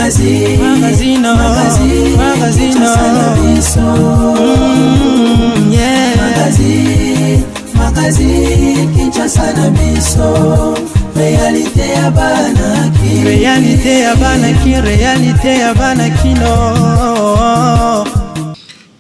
Magazine, magazine, magazine, magazine, yeah. Magazine, magazine, Kinshasa na biso. Réalité ya bana ki. Réalité ya bana ki, réalité ya bana kino.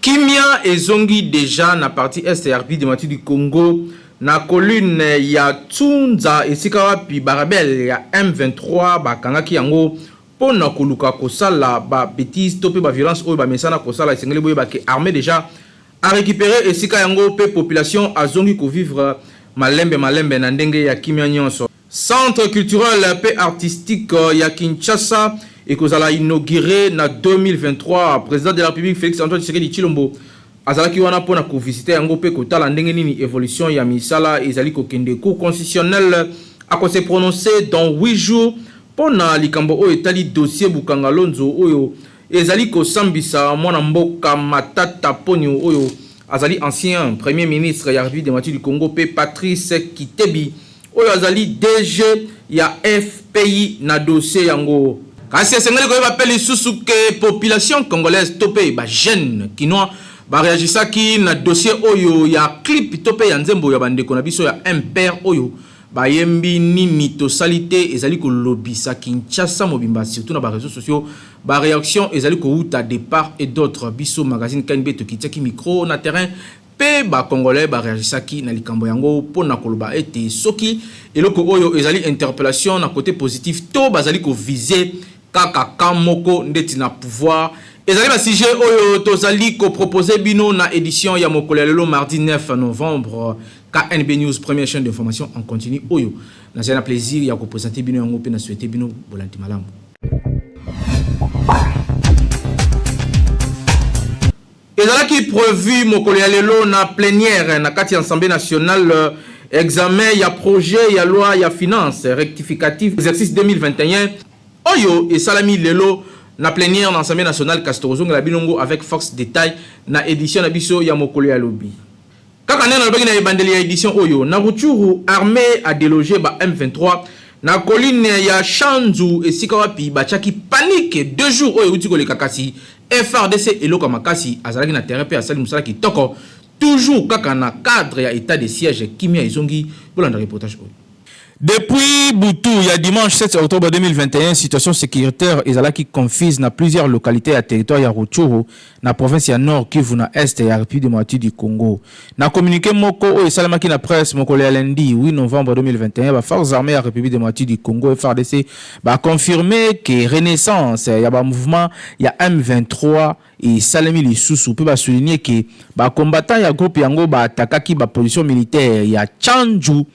Kimia ezongi dejà na partie est ya République démocratique du Congo na colline ya Tsunza esika wapi ba rebelles ya M23 bakangaki yango mpo na koluka kosala ba betises to mpe ba violences oyo bamesana kosala. Esengeli boyeba ke armee dejà a recuperer esika yango mpe population azongi ko vivre malembe malembe na ndenge ya kimia nionso. Centre culturel mpe artistique ya Kinshasa ekozala inaugure na 2023. President de la Republique Felix Antoine Tshisekedi Tshilombo azalaki wana mpo na ko visiter yango mpe kotala ndenge nini evolution ya misala ezali kokende. Cour constitutionnelle ako se prononcer dans huit jours mpo na likambo oyo etali dossier Bukanga Lonzo oyo ezali kosambisa mwana mboka Matata Ponyo oyo azali ancien Premier ministre ya Republique democratique du Congo mpe Patrice Kitebi oyo azali DG ya FPI na dossier yango. Kasi esengeli koyeba mpe lisusu que population congolaise to mpe ba jeunes kinois ba reagisaki na dossier oyo ya clip to mpe ya nzembo ya ba ndeko na biso ya MPR oyo bayembi nini tosali te ezali kolobisa Kinshasa mobimba surtout na ba reseaux sociaux ba reactions ezali kowuta de part et d'autre. Biso magazine KNB tokitiaki micro na terrain Mpe ba congolais ba reagisaki na likambo yango mpo na koloba ete soki eloko oyo ezali interpellation na cote positif to bazali ko viser kaka camp moko ndeti na pouvoir. Ezali ba sujets oyo tozali ko proposer bino na edition ya mokolo ya lelo mardi 9 novembre. KNB News, première chaine d'information en continu oyo nazali na plaisir ya ko presenter bino yango mpe na souhaiter bino bolandi malamu. Ezalaki prevu mokolo ya lelo na plenière na kati ya Assemblee nationale examen ya projet ya loi ya finances rectificative exercice 2021 oyo esalami lelo na plenière na Assemblee nationale kasi tokozongela bino ngo avec force detail na edition na biso ya mokolo ya lobi. Kaka ndenge nalobaki na ebandeli ya edition oyo, na Rutshuru, armee a deloger ba M23 na colline ya Shanzu esika wapi batiaki panique deux jours oyo ewuti koleka kasi FARDC eloko ya makasi azalaki na terrain pe asali musala kitoko toujours kaka na cadre ya etat de siège kimia ezongi, bolanda reportage oyo. Depuis butu ya dimanche 7 octobre 2021, situation securitaire ezalaki confuse na plusieurs localites ya territoire ya Rutshuru na province ya Nord Kivu na est ya Republique democratique du Congo. Na communique moko oyo esalemaki na presse mokolo ya lundi 8 novembre 2021, ba forces armees ya Republique democratique du Congo, FARDC, ba confirmer que renaissance ya ba mouvements ya M23 esalemi lisusu mpe ba souligner que ba combattants ya groupe yango ba attaquaki ba positions militaires ya Tshanju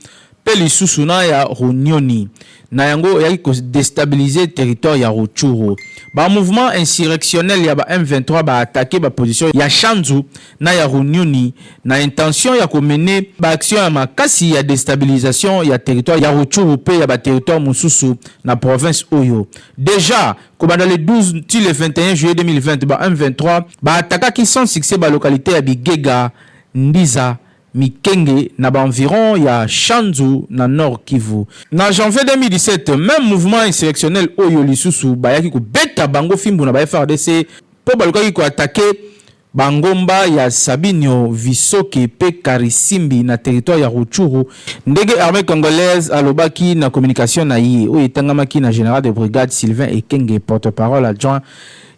mpe lisusu na ya Runyoni, na yango eyaki ko destabiliser territoire ya Rutshuru. Ba mouvements insurrectionnels ya ba M23 ba attaquer ba positions ya Shanzu na ya Runyoni na intention ya ko mener ba actions ya makasi ya destabilisation ya territoire ya Rutshuru mpe ya ba territoires mosusu na province oyo. Dejà, kobanda le 12 tii le 21 juillet 2020, ba M23 ba attaquaki sans succès ba localites ya Bigega, Ndiza, Mikenge na ba environs ya Shanzu na Nord Kivu. Na janvier 2017, meme mouvement insurrectionnel oyo lisusu bayaki kobeta bango fimbu na ba FARDC mpo balukaki ko attaquer ba ngomba ya Sabinyo, Visoke mpe Karisimbi na territoire ya Rutshuru, ndenge armee congolaise alobaki na communication na ye oyo etangamaki na general de brigade Sylvain Ekenge, porte-parole adjoint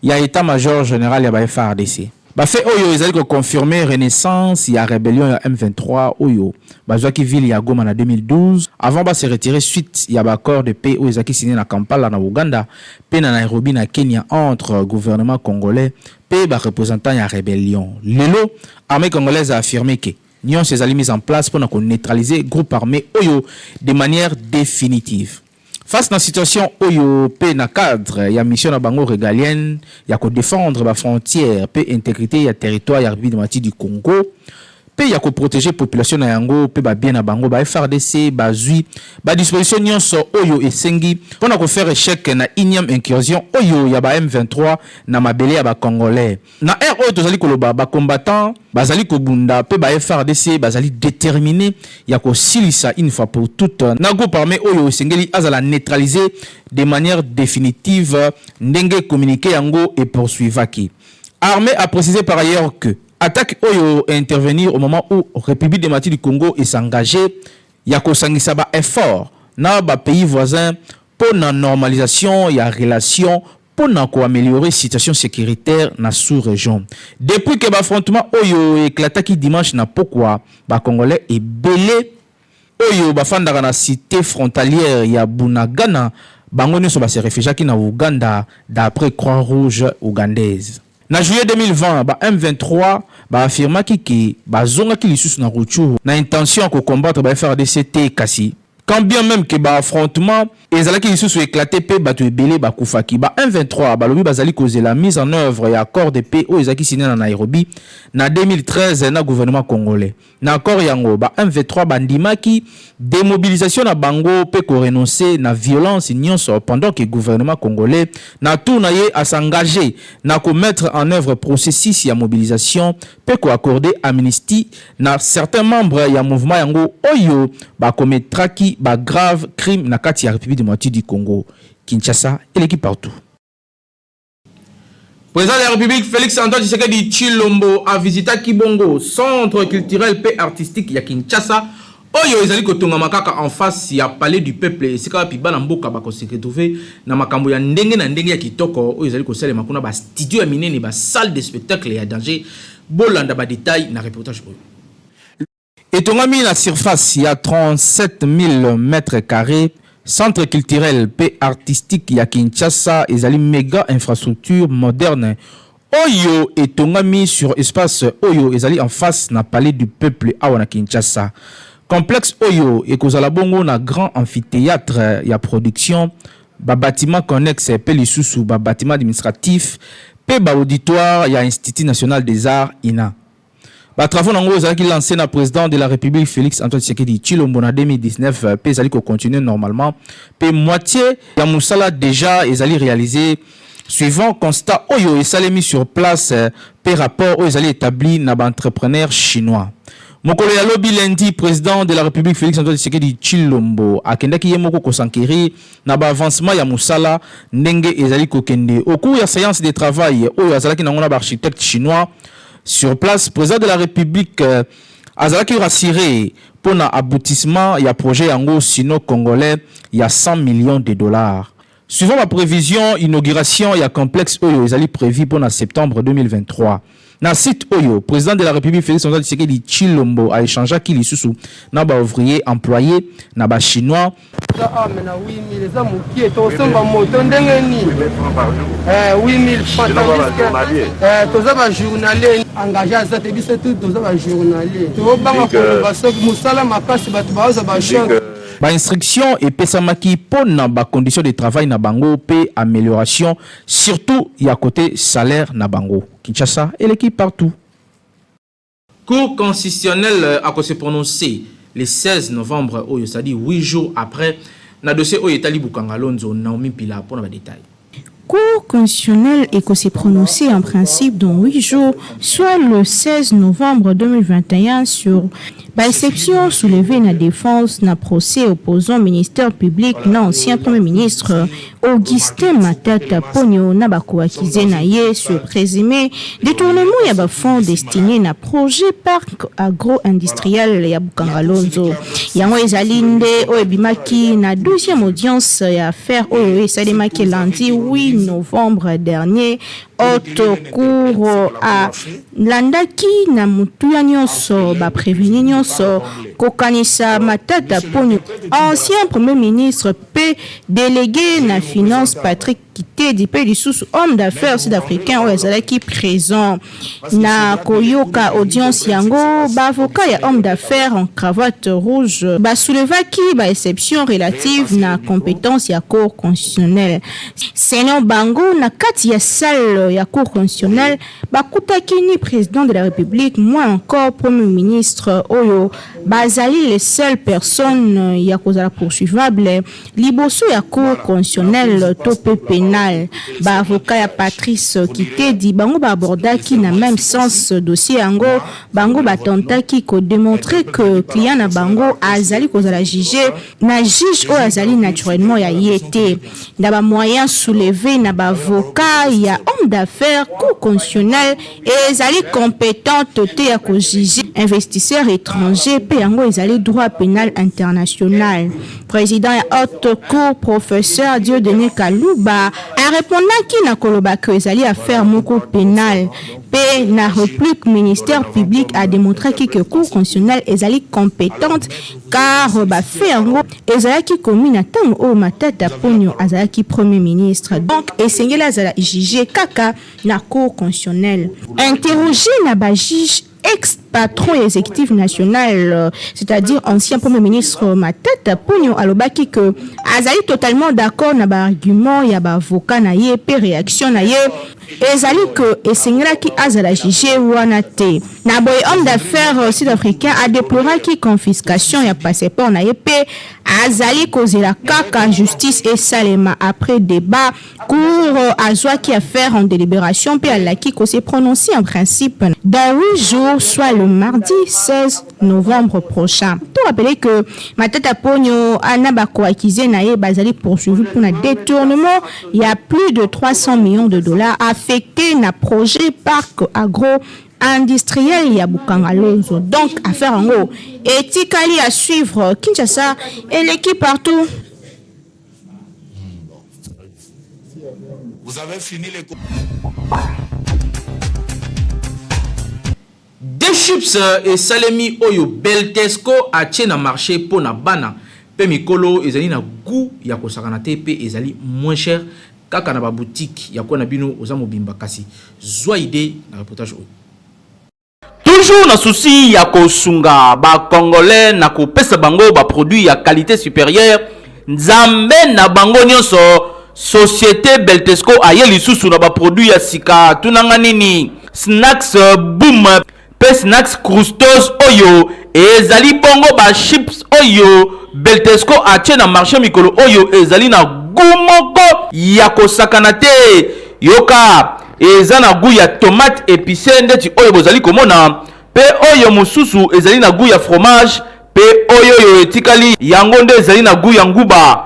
ya etat-major general ya ba FARDC. Ba faits oyo ezali ko confirmer renaissance ya rebellion ya M23 oyo bazwaki ville ya Goma na 2012 avant ba se retirer suite ya ba accords de paix oyo ezalaki signer na Kampala na Ouganda mpe na Nairobi na Kenya entre gouvernement congolais mpe ba representants ya rebellion. Lelo, armee congolaise a affirmer que nionso ezali mise en place mpo na ko neutraliser groupe arme oyo de manière definitive. Face na situation oyo mpe na cadre ya mission na bango regalienne ya ko defendre ba frontières mpe integrite ya territoire ya Republique democratique du Congo. mpe ya ko proteger population na yango mpe ba biens na bango, ba FARDC bazui ba dispositions nionso oyo esengi mpo na ko faire echec na unième incursion oyo ya ba M23 na mabele ya ba Congolais. Na heure oyo tozali koloba, ba combattants bazali kobunda mpe ba FARDC bazali determines ya kosilisa une fois pour toutes na groupe arme oyo esengeli azala neutraliser de manière definitive, ndenge communique yango e poursuivaki. Armee a precise par ailleurs que attaque oyo e intervenir au moment où Republique democratique du Congo e s'engager ya kosangisa ba efforts na ba pays voisins mpo na normalisation ya relations mpo na ko ameliorer situation securitaire na sous-region. Depuis que ba affrontements oyo e eclataki dimanche na pokwa, ba Congolais ebele oyo bafandaka na cite frontalière ya Bunagana, bango nionso ba se refugiaki na Ouganda, d'après Croix-Rouge ougandaise. Na juillet 2020, ba M23 ba affirmaki que bazongaki lisusu na Rutshuru na intention ya ko combattre ba FARDC te kasi quand bien meme que ba affrontements ezalaki lisusu eclater mpe bato ebele bakufaki, ba M23 balobi bazali kozela mise en oeuvre ya accord de paix oyo ezalaki signer na Nairobi na 2013 na gouvernement congolais. Na accord yango, ba M23 bandimaki demobilisation na bango mpe ko renoncer na violence nionso pendant que gouvernement congolais na tour na ye a s'engager na ko mettre en œuvre processus ya mobilisation mpe ko accorder amnistie na certains membres ya mouvement yango oyo ba commettraki ba graves crimes na kati ya Republique democratique du Congo. Kinshasa eleki partout. Président de la République Félix Antoine Tshisekedi Tshilombo a visitaki bongo centre culturel pe artistique ya Kinshasa oyo ezali kotongama kaka en face ya Palais du Peuple, esika wapi bana mboka bako se retrouver na makambo ya ndenge na ndenge ya kitoko oyo ezali kosalema kuna, ba studio ya minene, ba salle de spectacle ya danger. Bolanda ba details na reportage oyo. Etongami na surface ya 37.000 mètres carres, Centre culturel mpe artistique ya Kinshasa ezali mega infrastructure moderne oyo etongami sur espace oyo ezali en face na Palais du Peuple awa na Kinshasa. Complexe oyo ekozala bongo na grand amphitheatre ya production, ba batiments connexes mpe lisusu ba batiments administratifs mpe ba auditoires ya Institut national des arts, INA. Ba travaux na yango ezalaki lance na president de la Republique Felix Antoine Tshisekedi Tshilombo na 2019 mpe ezali ko continuer normalement mpe moitie ya mosala dejà ezali realiser suivant constat oyo esalemi sur place mpe rapport oyo ezali etabli na ba entrepreneurs chinois. Mokolo ya lobi lundi, president de la Republique Felix Antoine Tshisekedi Tshilombo akendaki ye moko ko s'enquerir na ba avancements ya mosala ndenge ezali kokende au cours ya seance de travail oyo azalaki na yango na ba architectes chinois. Sur place, president de la Republique azalaki rassure mpo na aboutissement ya projet yango sino-congolais ya 100 millions de dollars. Suivant ba previsions, inauguration ya complexe oyo ezali prevue mpo na septembre 2023. Na site oyo, president de la Republique Felix Antoine Tshisekedi Tshilombo a echangeaki lisusu na ba ouvriers employes na ba Chinois. Eza awa mais na 8000 eza mokie, tokosomba moto ndenge nini? 8000 francs, tandis que toza ba journalier engagé aza te, biso tout toza ba journalier, tobanga koloba soki mosala makasi bato bazwa ba choc. Ba instructions epesamaki mpo na ba conditions de travail na bango mpe amelioration surtout ya cote salaire na bango. Kinshasa eleki partout. Cour constitutionnelle ako se prononcer le 16 novembre oyo, c'est-à-dire 8 jours après, na dossier oyo etali Bukanga Lonzo. Naomi Mpila mpo na ba détails. Cour constitutionnelle eko se prononcer en principe dans 8 jours, soit le 16 novembre 2021 sur ba exceptions soulevées na défense na procès opposant ministère public na ancien Premier ministre Augustin Matata Ponyo na ba co-accusés na ye sur présumé détournement ya ba fonds destinés na projet parc agro-industriel ya Bukanga Lonzo. Yango ezali nde oyo ebimaki na deuxième audience ya affaire oyo esalemaki lundi 8 novembre dernier. Haute cour alandaki na motuya nyonso ba prévenus nyonso kokanisa Matata Ponyo, ancien Premier ministre mpe Delegue na Finance Patrick Kitedi mpe lisusu homme d'affaires sud-africain oyo azalaki présent na koyoka audience yango. Ba avocats ya homme d'affaires en cravate rouge basoulevaki ba exceptions relatives na compétence ya Cour constitutionnelle. Selon bango, na kati ya salle ya Cour constitutionnelle bakutaki ni président de la République, moins encore premier ministre oyo bazali les seules personnes ya kozala poursuivable liboso ya Cour constitutionnelle to mpe penal. Ba avocats ya Patrice Kitedi bango ba abordaki na même sens dossier yango. Bango batentaki ko demontrer que client na bango azali kozala juge na juge oyo azali naturellement ya ye te. Na ba moyens soulevés na ba avocats ya homme d'affaires, Cour constitutionnelle ezali competente te ya ko juger investisseur etranger mpe yango ezali droit penal international. President ya Haute Cour, Professeur Dieudonne Kaluba, a repondaki na koloba que ezali affaire moko penale mpe na replique ministère public a demontraki que Cour constitutionnelle ezali competente car ba faits yango ezalaki commis na tango oyo Matata Ponyo azalaki Premier ministre, donc esengeli azala juger kaka na Cour constitutionnelle. Interroger na ba juges, ex-patron ya executif national, c'est-à-dire ancien Premier ministre Matata Ponyo alobaki que azali totalement d'accord na ba arguments ya ba avocats na ye mpe reaction na ye ezali que esengelaki azala juge wana te. Na boye, homme d'affaires sud-africain a deploraki confiscation ya passeport na ye mpe azali kozela kaka justice esalema. Après debat, Cour azwaki affaire en deliberation mpe alaki ko se prononcer en principe dans 8 jours, soit le mardi 16 novembre prochain. To rappeler que Matata Ponyo na ba co-accusés na ye bazali poursuivis pour na détournement ya plus de 300 millions de dollars affectés na projet parc agro industriel ya Bukanga Lonzo. Donc affaire yango etikali à suivre. Kinshasa eleki partout. Vous avez fini les Des chips esalemi oyo Beltesco atie na marché mpo na bana mpe mikolo, ezali na goût ya kosakana te mpe ezali moins cher kaka na ba boutique ya kwa na bino oza mobimba. Kasi zwa idée na reportage oyo. Toujours na souci ya kosunga ba Congolais na kopesa bango ba produits ya qualité supérieure, Nzambe na bango nyonso, société Beltesco aye lisusu na ba produits ya sika. Tunanga nini? Snacks Boom pe Snacks Crustos oyo ezali bongo ba chips oyo Beltesco atie na marché mikolo oyo, ezali na goût moko ya kosakana te. Yoka, eza na goût ya tomate épicé ndeti oyo bozali komona, mpe oyo mosusu ezali na goût ya fromage, mpe oyo oyo etikali yango nde ezali na goût ya nguba.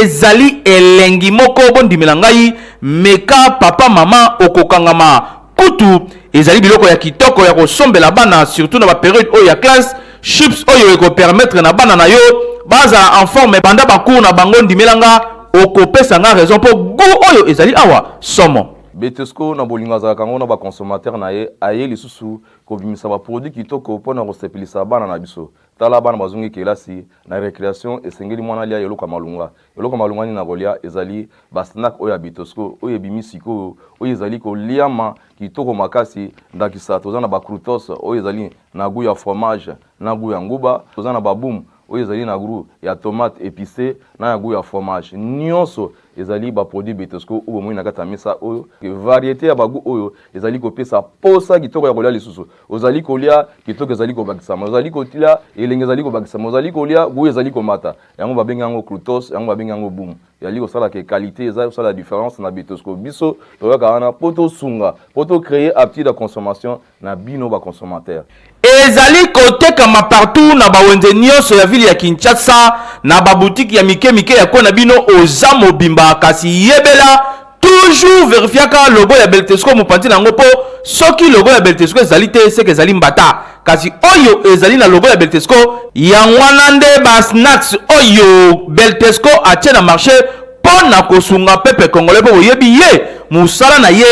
Ezali elengi moko, bondimela ngai, meka papa mama, okokangama. Kutu ezali biloko ya kitoko ya kosombela bana, surtout na baperiode oyo ya classe. Chips oyo ekopermettre na bana na yo bazala en forme banda bacours na bango. Ndimela nga, okopesa nga raison mpo goût oyo ezali awa somo. Betesco na bolingo azalaka yango na baconsommateur na ye, aye lisusu kobimisa baproduit kitoko mpona kosepelisa bana na biso. Tala, bana bazongi kelasi, na récréation esengeli mwana alia eloko ya malunga. Eloko ya malunga nini na kolia? Ezali basnack oyo ya Bitosco oyo ebimi sikoyo, oyo ezali koliama kitoko makasi. Ndakisa, toza na bacroutos oyo ezali na goût ya fromage na goût ya nguba, toza na baboom oyo ezali na goût ya tomate épicé na ya goût ya fromage. Nyonso ezali baproduit Betosco oyo bomoni na kati ya mesa oyo. Variété ya bagoût oyo ezali kopesa posa kitoko ya kolia lisusu. Ozali kolia, kitoko ezali kobakisama, ozali kolia, elenge ezali kobakisama, ozali kolia, goût ezali komata. Yango babengi yango croutos, yango babengi yango boom. Ezali kosala ke qualité eza kosala différence na Betosco. Biso toyaka wana mpo tosunga, mpo tocréer aptitude ya consommation na bino baconsommateur. Ezali kotekama partout na bawenze nyonso ya ville ya Kinshasa, na babutiki ya mike mike ya ko na bino oza mobimba. Kasi yebela toujours, verifiaka logo ya Beltesco mopanzi na yango, mpo soki logo ya Beltesco ezali te, seke ezali mbata. Kasi oyo ezali na logo ya Beltesco, yango wana nde basnacks oyo Beltesco atie na marché mpo na kosunga peuple congolais, mpo boyebi ye, mosala na ye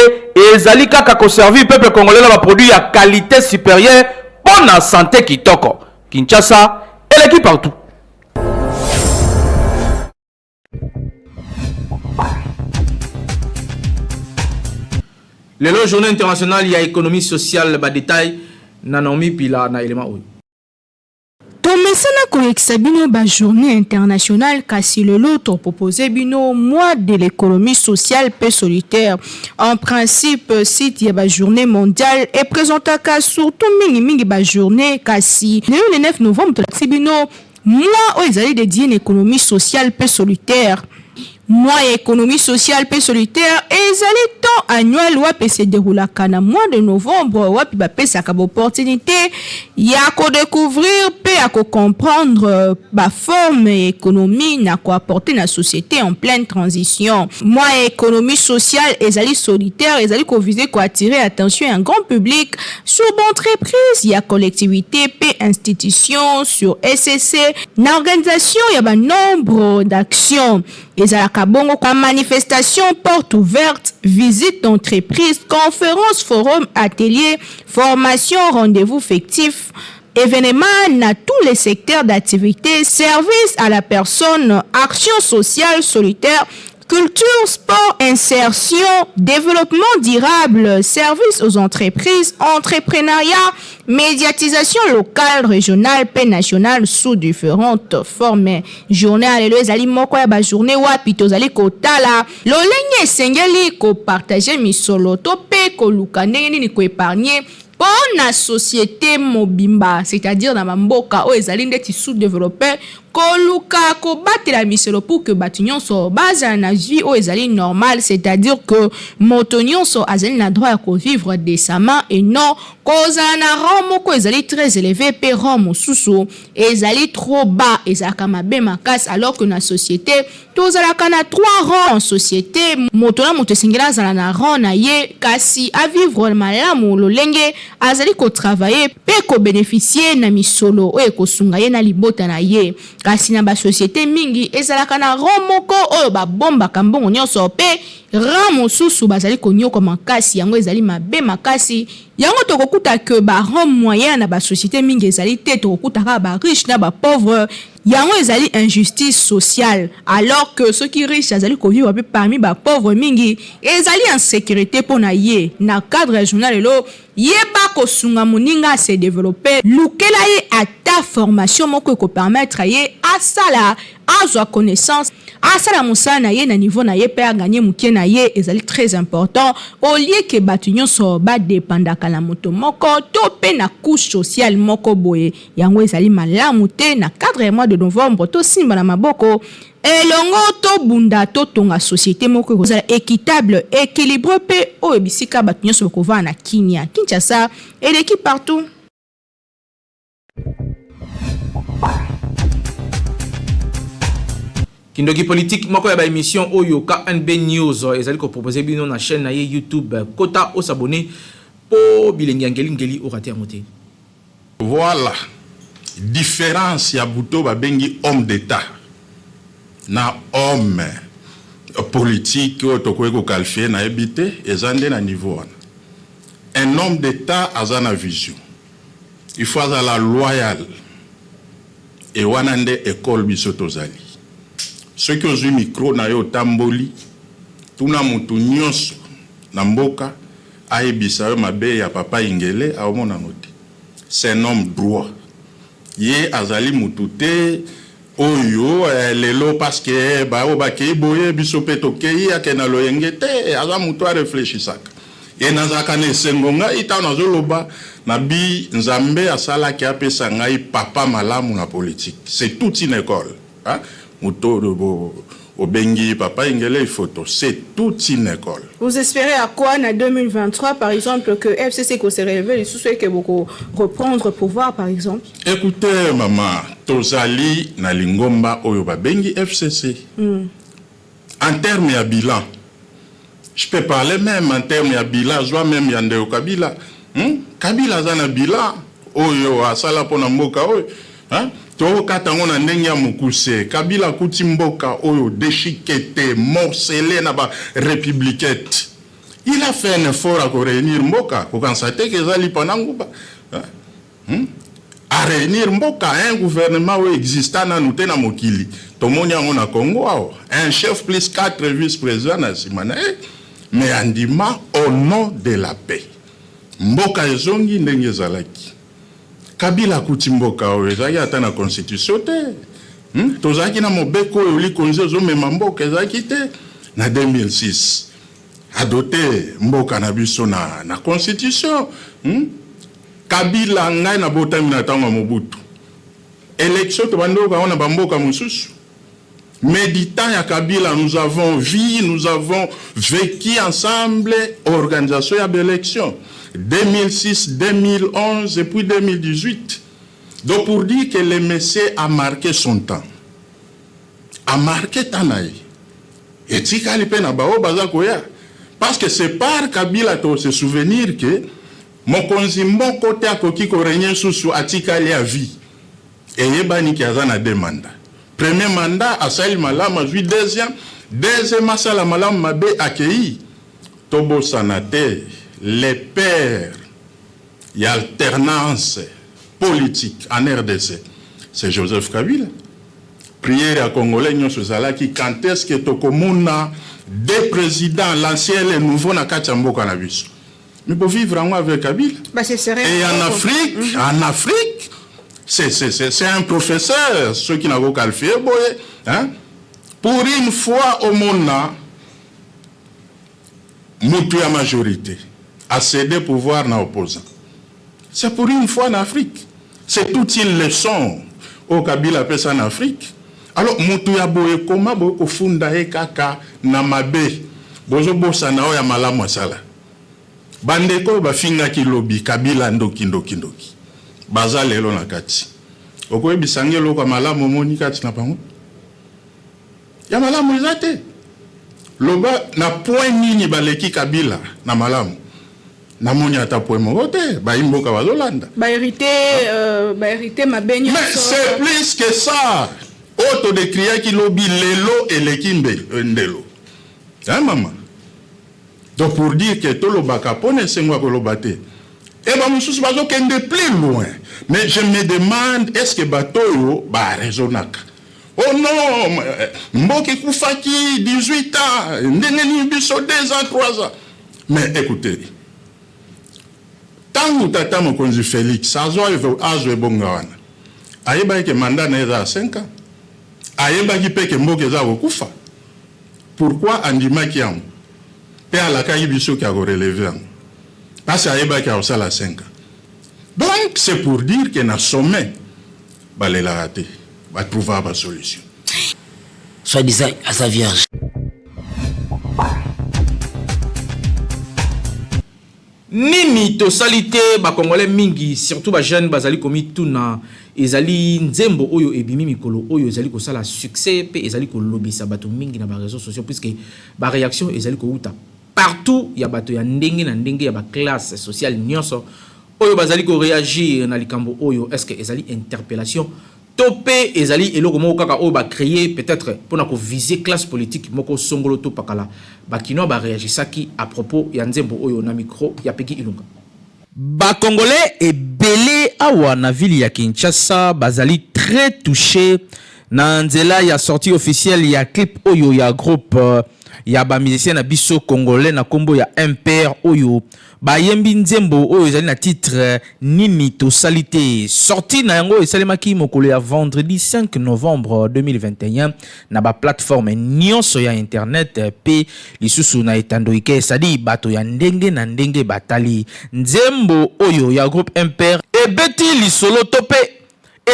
ezali kaka koservir peuple congolais na baproduit ya qualité supérieure mpo na santé kitoko. Kinshasa eleki partout. Lelo journée internationale ya économie sociale, ba détail na Naomi Pila na élément oyo. Tomesana koyekisa bino ba journée internationale, kasi lelo topropose bino mois de l'économie sociale mpe solidaire. En principe, site ya bajournée mondiale eprésentaka surtout mingimingi bajournée, kasi lelo le 9 novembre tolakisi bino mois oyo ezali dédié na économie sociale mpe solidaire. Mois ya économie sociale mpe solidaire ezali temps annuel wapi se déroulaka na mois de novembre, wapi bapesaka baopportunité ya kodécouvrir mpe ya kocomprendre baforme ya économie na koapporter na société en pleine transition. Mois ya économie sociale ezali solidaire ezali koviser koattirer attention ya grand public sur baentreprise ya collectivité mpe institution sur ESS na organisation ya banombre d'actions. Ezalaka bongo kwa manifestation porte ouverte, visite d'entreprise, conférence, forum, atelier, formation, rendez-vous fictif, événements na tous les secteurs d'activité, service à la personne, action sociale solidaire, culture, sport, insertion, développement durable, service aux entreprises, entrepreneuriat, médiatisation locale, régionale pe nationale sous différentes formes. Journée ya lelo ezali moko ya bajournée wapi tozali kotala lolenge esengeli kopartager misolo to mpe koluka ndenge nini koépargner mpo na société mobimba, c'est-à-dire na bamboka oyo ezali ndeti sous-développé, koluka kobatela misolo pour que bato nyonso bazala na vie oyo ezali normale, c'est-à-dire que moto nyonso azali na droit ya kovivre décemment et non kozala na rang moko ezali très élevé mpe rang mosusu ezali trop bas. Ezalaka mabe makasi, alors que na société tozalaka na trois rangs en société. Moto na moto esengeli azala na rang na ye, kasi avivre malamu lolenge azali kotravailler mpe kobénéficier na misolo oyo ekosunga ye na libota na ye. Kasi na basociété mingi ezalaka na rang moko oyo babombaka mbongo nyonso mpe rang mosusu bazali konyoka makasi. Yango ezali mabe makasi. Yango tokokuta ke barang moyen na basociété mingi ezali te, tokokuta kaka bariche na bapauvre. Yango ezali injustice sociale, alors que soki riche azali kovivre mpe parmi bapauvre mingi, ezali insécurité mpo na ye. Na cadre ya journée lelo, yeba kosunga moninga ase développer, lukela ye ata formation moko ekopermettre ye asala, azwa connaissance, asala mosala na ye na niveau na ye mpe agagner moke na ye. Ezali très important au lieu ke bato nyonso badépendaka na moto moko to mpe na couche sociale moko boye. Yango ezali malamu te. Na cadre ya mois de novembre, tosimba na maboko elongo, tobunda, totonga société moko ekozala équitable, équilibré mpe oyo bisika bato nyonso bakovanda na kimia. Kinshasa eleki partout. Kindoki Politique, moko ya baémission oyo KNB News ezali kopropose bino na chaîne na ye YouTube. Kota os'abonner mpo bilengi ya ngelingeli orater yango te. Voilà différence ya buto babengi homme d'État na homme politique oyo tokoki koqualifier, nayebi te. Eza nde na niveau wana. Un homme d'État aza na vision, il faut azala loyal. E wana nde école biso tozali. Soki ozwi micro na yo, otamboli, tuna motu nyonso na mboka ayebisa yo mabe ya papa Ingele, aomonano te. C'est un homme droit. Ye azali motu te oyo lelo parce que baoyo bakei boye, biso mpe tokei, ake na loyenge te. Aza motu areflechisaka. Ye nazalaka na esengo. Ngai ntango nazoloba na bi Nzambe asalaki apesa ngai papa malamu na politique. C'est toute une école, hein? Moto obengi papa Ingele Ifoto, c'est toute une école. Vous espérez à quoi en 2023, par exemple, que FCC se réveille lisusu et que boko reprendre pouvoir, par exemple? Écoutez, mama, tozali na lingomba oyo babengi FCC. En terme ya bilan, je peux parler même en terme ya bilan, zwa même ya ndeko Kabila, Kabila aza na bilan oyo asala mpo na mboka oyo, hein? Tokokata yango na ndenge ya mokuse. Kabila akuti mboka oyo déchiqueté, morcelé na barépublicain. Il a fait un effort ya koréunir mboka. Kokanisa te ke eza lipa na nguba, Aréunir mboka, un gouvernement oyo exista nanu te na mokili, tomoni yango na Congo awa, un chef plus quatre vice président na nsima na ye. Mais andima au nom de la paix. Mboka ezongi ndenge ezalaki. Kabila akuti mboka oyo ezalaki ata na constitution te. Tozalaki na mobeko oyo likonzi ezomema mboka ezalaki te na 2006. Adote mboka na biso na constitution. Kabila, ngai nabotami na ntango ya Mobutu. Élection tobandi oyoka na bamboka mosusu. Mais du temps ya Kabila, nous avons vu, nous avons vécu ensemble organisation ya l'élection 2006, 2011 et puis 2018. Donc pour dire que le monsieur a marqué son temps. A marqué temps na ye. Etikali mpe na bao baza koya. Parce que c'est par Kabila to se souvenir que mokonzi moko te akoki korégner susu atikali à vie. Eyebani ki aza na deux mandats. Premier mandat asali malamu, azwi deuxième, deuxième asala malamu, mabe, akei. Tobosana te, le père ya alternance politique en RDC, c'est Joseph Kabila. Prière ya Congolais nyonso ezalaki: quand est-ce que tokomona deux présidents, l'ancien et le nouveau, na kati ya mboka na biso? Mais bovivre yango avec Kabila. Bah, ce serait Et en Afrique, en Afrique, c'est un professeur, ceux qui n'ont qualifié, boye, hein? Pour une fois au monde, mutu ya majorité a cédé pouvoir na opposant. C'est pour une fois en Afrique. C'est toute une leçon oyo Kabila apesa en Afrique. Alors mutu ya boye, koma boye kofunda ye kaka na mabe, bozobosana oyo ya malamu asala. Bandeko oyo bafingaki lobi Kabila ndoki, ndoki, ndoki, baza lelo na kati. Okoyebisa nge eloko ya malamu omoni kati na bango? Ya malamu eza te. Loba na point nini baleki Kabila na malamu. Namoni ata point moko te. Bayimboka bazolanda. Bahérité mabe. Mais c'est plus que ça. Oyo todécriaki lobi, lelo eleki ndelo, hein, mama. Donc pour dire que tolobaka mpo na esengo ya koloba te. E bamosusu bazokende plus loin, mais je me demande, est ce que bato oyo baraisonnaka? Oh non, mboka ekufaki 18 ans, ndenge nini biso 2 ans, 3 ans? Mais écoutez, ntango tata mokonzi Félix azwa ebonga wana, ayebaki ke mandat na ye eza ya 5 ans, ayebaki mpe ke mboka eza kokufa. Pourquoi andimaki yango mpe alakaki biso ke akorelever yango? Parce ayebaki akosala 5 ans. Donc c'est pour dire ke na sommet balelaka te, batrouvaka basolution. Soi-disant aza vierge. Nini tosali te? Bakongolais mingi, surtout bajeune, bazali komituna. Ezali nzembo oyo ebimi mikolo oyo, ezali kosala succès mpe ezali kolobisa bato mingi na baréseaux sociaux, puisque baréaction ezali kouta partout, ya bato ya ndenge na ndenge, ya baclasse sociale nyonso oyo bazali koréagir na likambo oyo. Est ce que ezali interpellation to mpe ezali eloko moko kaka oyo bacréer peut-être mpona koviser classe politique moko songolo to pakala? Bakinois baréagisaki à propos ya nzembo oyo na micro ya Peki Ilunga. Bakongolais ebele awa na ville ya Kinshasa bazali très touché na nzela ya sortie officielle ya clip oyo ya groupe ya bamusicien na biso congolais na nkombo ya MPR, oyo bayembi nzembo oyo ezali na titre "Nini tosali te". Sortie na yango esalemaki mokolo ya vendredi 5 novembre 2021 na baplateforme nyonso ya internet mpe lisusu na etando ike esali bato ya ndenge na ndenge batali. Nzembo oyo ya groupe MPR ebeti lisolo to mpe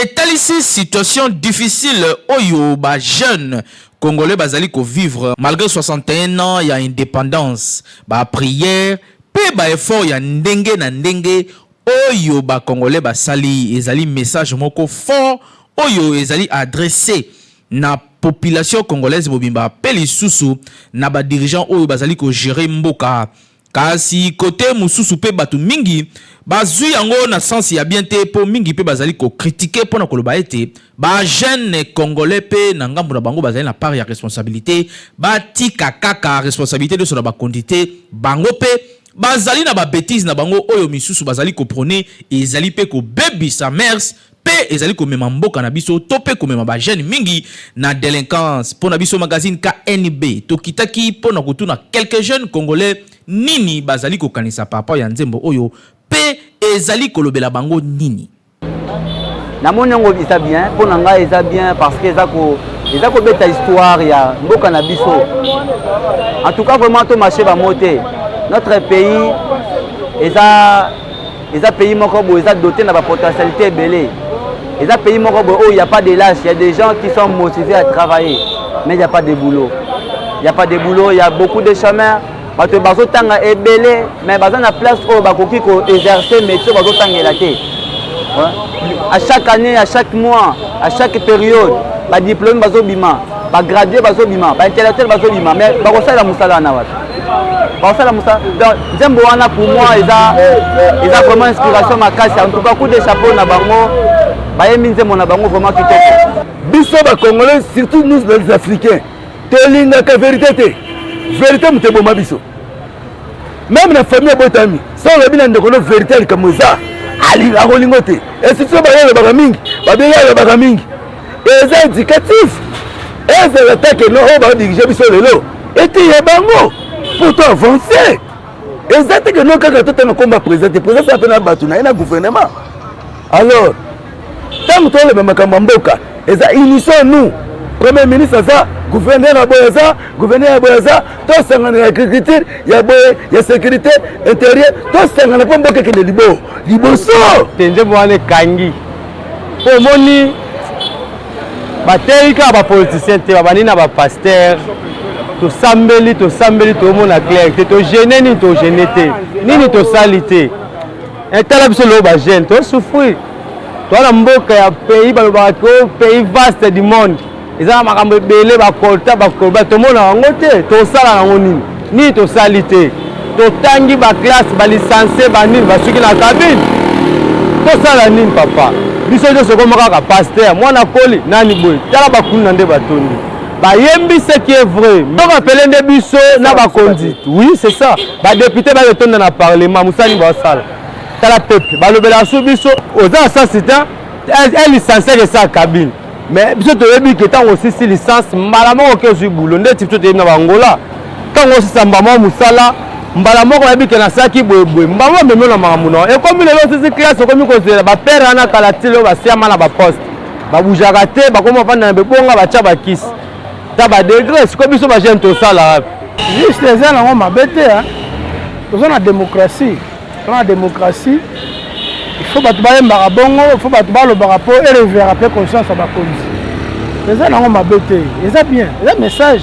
etalisi situation difficile oyo bajeune congolais bazali kovivre malgré 61 ans ya indépendance, baprière mpe baeffort ya ndenge na ndenge oyo bakongolais basali. Ezali message moko fort oyo ezali adressé na population congolaise mobimba mpe lisusu na badirigeant oyo bazali kogérer mboka. Kasi kote mosusu mpe bato mingi bazwi yango na sens ya bien te, mpo mingi mpe bazali kocritiquer mpona koloba ete bajeune congolais mpe na ngambo na bango bazali na part ya responsabilité. Batika kaka responsabilité nyonso na bakondi te, bango mpe bazali na babêtises na bango oyo misusu bazali koprôner, ezali mpe kobebisa mœurs. mpe ezali komema mboka na biso to mpe komema ba jeunes mingi na delinquance. Mpo na biso magazine KNB, tokitaki mpo na kotuna quelques jeunes congolais nini bazali kokanisa par rapport ya nzembo oyo mpe ezali kolobela bango nini. Namoni yango eza bien mpo na ngai, eza bien parce que eza ko eza kobeta histoire ya mboka na biso. En tout cas, vraiment tomarche bango te. Notre pays eza pays moko boye eza doté na bapotentialité ebele. Eza pays moko boye oyo y a pas de lâche, y a des gens qui sont motivés à travailler, mais y a pas de boulot, y a pas de boulot, y a beaucoup de chômeurs. Bato bazotanga ebele, mais baza na place oyo bakoki koexercer métier bazotangela te. À chaque année, à chaque mois, à chaque période, badiplôme bazobima, bagradué bazobima, baintellectuel bazobima, mais bakosalela mosala wana wapi? Bakosala mosala. Donc nzembo wana, pour moi, eza vraiment inspiration makasi. En tout cas, coup de chapeau na bango, bayembi nzembo na bango vraiment kitoko. Biso bacongolais, surtout nous les Africains, tolingaka vérité te. Vérité moto eboma biso. Même na famille ebotami, so olobi na ndeko no vérité ya likambo, eza akolingo te. Institution baye alobaka mingi, babengi alobaka mingi, eza éducatif. Ezala take no oyo badirige biso lelo, eteya bango pour to avancer. Eza te ke no kaka totanga komba président te. Président sala mpe na bato na ye na gouvernement. Alors ntango toloba makambo ya mboka, eza unissons nous. Premier ministre aza, gouverneur ya boye aza, gouverneur ya boye aza, tosangana ya agriculture, ya boye, ya sécurité intérieure, tosangana mpo mboka ekende liboso. Te, nzembo wana ekangi mpo omoni bateyi kaka bapoliticien te, babandi na bapaster. Tosambeli, tosambeli, toomona clair te. Togene nini? Togene te nini? Tosali te. Etala biso lelo, bajeune tosouffrir. Toza na mboka ya pays balobaka ke pays vaste du monde, eza na makambo ebele, bakolta bakolba, tomona yango te. Tosala yango nini? Nini tosali te? Totangi baclasse, balicencie, banini, basuki na cabine. Tosala nini, papa? Biso nyonso ekoma kaka paster, mwana koli nani boye. Tala bakuluna nde batondi, bayembi ce qui est vrai. Torapele nde biso na bakonzi. Oui, c'est ça, badéputé bayetonda na parlement, mosali basala. Tala peuple balobelaka so biso oza na sasi te. Un licencié esa cabine, mais biso toyebi ke ntango osisi licence, mbala moko ke ozwi boulot. Ndeti biso toyebi na bangola, ntango osisa mbala moko mosala, mbala moko bayebi ke nasalaki boyeboye, mbala moko amemi na makambo na ekomi. Lelo osisi classe, okomi kozela bapere wana kala ti lelo basiama na baposte, babujaka te, bakomi bafanda na bebonga, batya bakisi ta badegré. Sikoyo biso bajeune tosala wapi? Juste, eza nango mabe te. Toza na démocratie, toza na démocratie. Il faut bato bayembaka bongo, il faut bato balobaka mpo eréveillaka mpe conscience ya bakonzi. Eza nango mabe te, eza bien, eza message,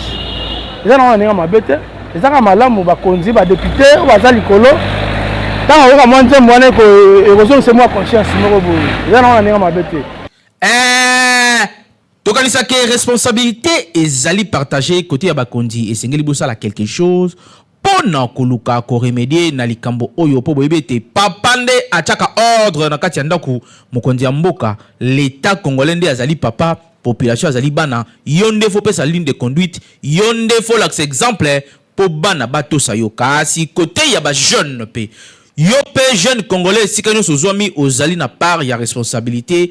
eza nango na ndenge mabe te, eza kaka malamu. Bakonzi, badéputé oyo baza likolo, ntango akoka mwa nzembo wana, ekozongisa mwa conscience moko boye. Eza nango na ndenge mabe te. Tokanisaka responsabilité ezali partage. Côté ya bakonzi, esengeli bosala quelque chose mpo na koluka koremédier na likambo oyo, mpo boyebi ete papa nde atiaka ordre na kati ya ndako. Mokonzi ya mboka, l'état congolais nde azali papa, population azali bana. Yo nde faut pesa ligne de conduite, yo nde faut lakisa exemple mpo bana batosa yo. Kasi côté ya bajeune mpe, yo mpe jeune congolais, esika nyonso ozwami, ozali na part ya responsabilité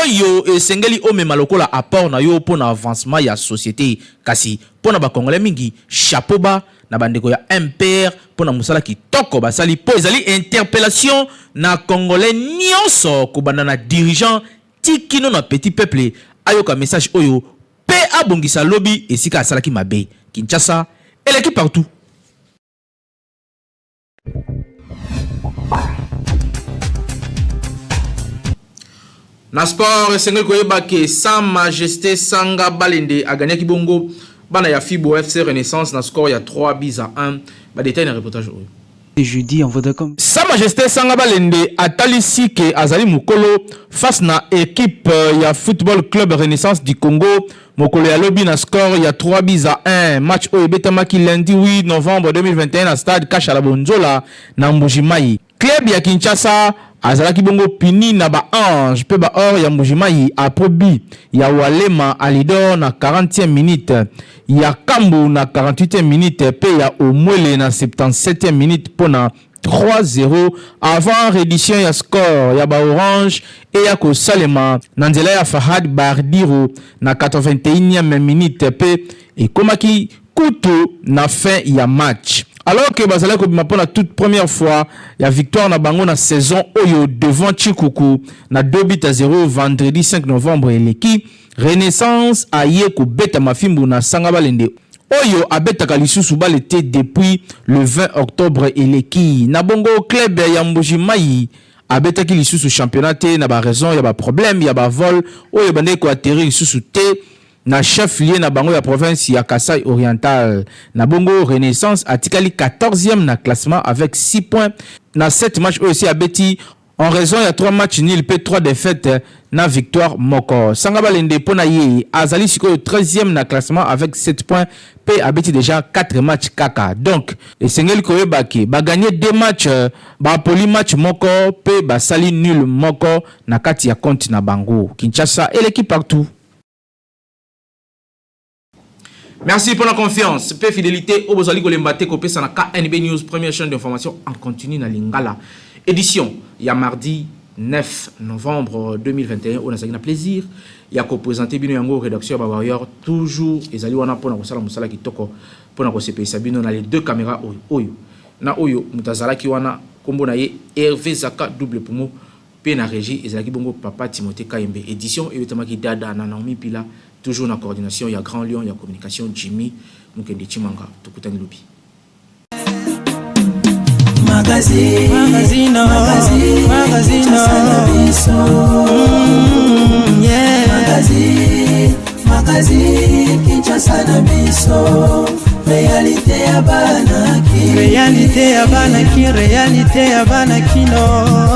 oyo esengeli omema lokola apport na yo mpo na avancement ya société. Kasi mpo na bacongolais mingi, chapeau bas na bandeko ya MPR mpo na mosala kitoko basali, mpo ezali interpellation na congolais nyonso, kobanda na dirigeant ti kino na petit peuple, ayoka message oyo mpe abongisa lobi esika asalaki mabe. Kinshasa eleki partout. Na sport, esengeli koyeba ke Sa Majesté Sanga Balende agagnaki bongo bana ya Fibo FC Renaissance na score ya 3 buts à 1. Badetail na reportage oyo. Jeudi en Vodacom. Sa Majesté Sanga Balende atalisi ke azali mokolo face na équipe ya Football Club Renaissance du Congo mokolo ya lobi na score ya 3 buts à 1. Match oyo ebetamaki lundi 8 novembre 2021 na stade Kashala Bonzola na Mbujimayi. Club ya Kinshasa azalaki bongo puni na ba-ange mpe ba-or ya Mbujimayi après but ya Walema Alidor na 40e minute, ya Kambu na 48e minute mpe ya Omwele na 77e minute mpo na. 3-0 avant reddition ya score ya ba orange eya kosalema na nzela ya Fahad Bardiro na 81e minute mpe ekomaki kutu na fin ya match. Alors que bazalaki kobima mpo na toute première fois ya victoire na bango na saison oyo devant Chikuku na 2 buts à 0 vendredi 5 novembre eleki, Renaissance aye kobeta mafimbu na Sanga Balende oyo abetaka lisusu bale te depuis le 20 octobre eleki. Na bongo club ya Mbuji-Mayi abetaki lisusu championnat te na ba raison ya ba problème ya ba vol oyo ebandaki ko atterrir lisusu te na chef lieu na bango ya province ya Kasai Oriental. Na bongo Renaissance atikali 14e na classement avec 6 points na 7 matchs oyo esi abeti en raison ya 3 matchs nuls pe 3 defaites na victoire moko. Sanga Balende mpo na ye azali sikoyo 13e na classement avec 7 points pe abeti dejà 4 matchs kaka. Donc esengeli koyeba ke ba gagner 2 matchs, ba poli match moko pe basali nul moko na kati ya compte na bango. Kinshasa eleki partout. Merci pour la confiance pe fidélité oyo bozali kolemba te kopesa na KNB News, première chaîne d'information en continu na Lingala. Édition ya mardi 9 novembre 2021 oyo nazalaki na plaisir ya kopresente bino yango. Rédaction ya ba Warrior toujours ezali wana mpona kosala mosala kitoko mpona kosepelisa bino na les deux caméras, oyo oyo na oyo. Moto azalaki wana, nkombo na ye Hervé Zaka double poumon, mpe na régie ezalaki bongo papa Timothée Kayembe. Édition ebetamaki dada na Naomi Pila, toujours na coordination ya Grand Lion ya communication Jimmy Mukende Chimanga. Tokutani lobi. Magazine, magazine, magazine, magazine, yeah. Magazine, magazine, Kinshasa na biso, réalité ya bana ki, réalité ya bana ki, réalité ya bana kino.